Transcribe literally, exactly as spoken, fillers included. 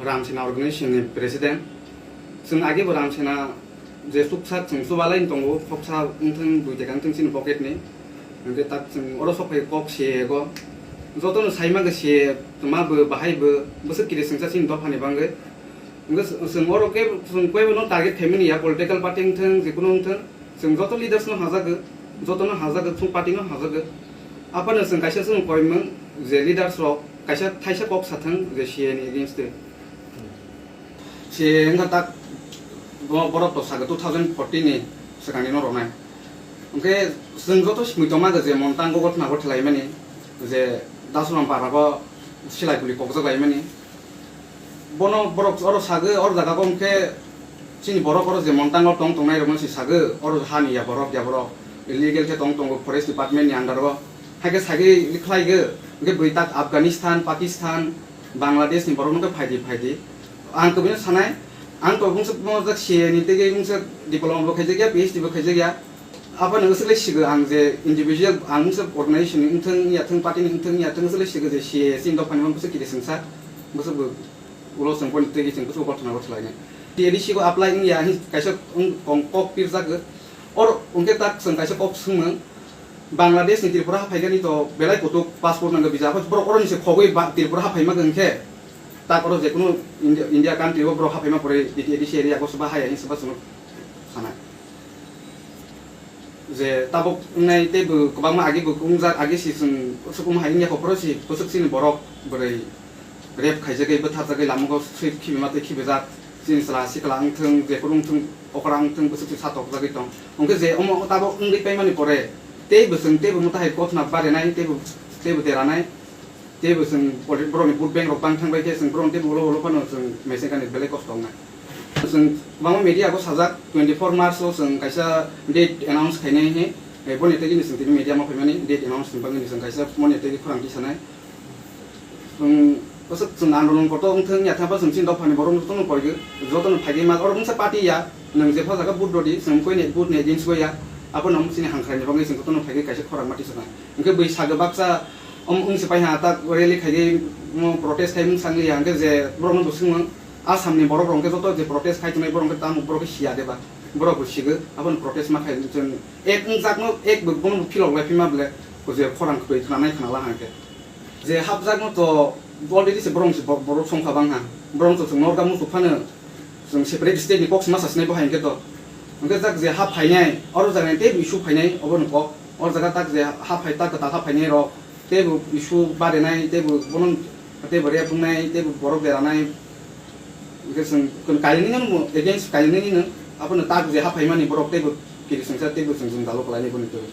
Ramsena organization ni president. Chwng age bo Ramsena je chuksa chwng chubalai tongo, khoksa wngthang, dui taka wngthang chini pocket ni. Hingke tak chwng oro sok phai kok se go. Joto no sai ma se ma bo bahai bo bwswk kiri swngsa chini dopha ni bangwi. Hingke chwng oro ke chwng koi bo no target khaimani ya, political party wngthang, je kunu wngthang. Chwng joto leaders no hajago, joto no hajago, chwng party no hajago. Aphano chwng kaisa chwng koimung je leaders rok kaisa thaisa kok sathang je C A ni against de. C A wngkha tak bo-, borok to sago two thousand fourteen ni swkang ni no rwnai. Hwnkhe chwng joto swmui tongma je Montang go gotna go thwlaimani je Dasuram para go silai kuli kokjak laimani. Bono borok oro sagwi, oro jaga bo hwnkhe chini borok oro je Montang o tong tongnai rok no se sagwi, oro hani ya borok ya borok illegal khe tong tongo forest department ni under o, haikhe sagwi khlai go, hwnkhe bwrwi tak Afghanistan, Pakistan, Bangladesh ni borok no khe phaidi phaidi. Ang kubui no sanai, ang to bungsa mo jak C A ni tei bungsa diploma bo khaijak ya, P H D bo khaijak ya. Aphano swk le sigo ang je individual, ang mungsa organization ni wngthang ya thang, party ni wngthang ya thang, swk le sigo je C A S ni dophani man bwswk kiri swngsa, bwswk bo ulo chwng boni twi chwng bwswk bo kothona bo thwlainai. T A D C go apply wngya hin kaisa wng kong kok pirjak go. Or hwnkhe tak chwng kaisa kok swngmung, Bangladesh ni Tripura haphaigani to belai kutuk passport nangkha visa, borok oroni se khogwi ba-, Tripura haphaima hwnkhe tak oro jekunu India, India country o borok haphaima pore T A D C area go swba haya hin swba chwng sanai. Je tabuk wngnai teibo kwbangma age bo wngjak, age si chwng swkung hai wngya kok phoro si bwswk chini borok bwrwi rape khaijagwi, bwtharjagwi, lamungo swi khibi ma tei khibijak, chini chwla sikla wngthwng, jephuru wngthwng, okra wngthwng, bwswk si satokjagwi tong. Hwnkhe je omo tabuk wngwi paimani pore teibo chwng teibo mwtai hai kothna barinai, teibo, teibo deranai. Teibo chwng poli-, borokni vote bank rok bang thang bai khe chwng borokni teibo ulo ulo phano chwng mechanic belai kosto wngnai. Chwng kwbangma media bo sajak, twenty four March o chwng kaisa date announce khainai he, eh, boni tei gini chwng tini media ma phaimani date announce ni bagwi chwng kaisa moni tei khorang tisanai. Chwng bwswk chwng andolon kotor wngthwng ya thapa chwng chini dophani borok jotono koigo, jotono phaigwi ma oro mungsa party ya, nwng jepha jaga vote rodi, chwng koini vote ni against go ya, abono chini hangkhrai ni bagwi chwng jotono phaigwi kaisa khorang ma tisanai. Hwnkhe bui sago baksa, om, wng se pai ha, tak rally khai, mo protest khai, mung sang liya, hwnkhe je borok no bo swngmung, Assam ni borok rok hwnkhe joto je protest khai tongnai, borok hwnkhe tamo borok khe siya de ba, borok bo sigo, aboni protest ma khai, chwng ek wng jak no, ek bo bono bo philok lai phi ma ble, ko je khorang kwtwi khna nai khna la hwnkhe. Je hap jak no to already se borok se bo-, borok song kha bang ha, borok to chwng norga muchuk phano, Chwng separate state ni kok se ma sa sinai bo hai hwnkhe to. Hwnkhe tak je ha phainai, oro jaga ni teibo issue phainai, obo ni kok. Oro jaga tak je ha phai, tak kwtal ha phainai rok, teibo issue barinai, teibo bono, teibo rep wngnai, teibo borok deranai. Hwnkhe chwng kainwi no against kainwi no, abono tak je ha phaimani borok teibo kiri swngsa, teibo chwng jwngjalo kwlainai boni twi.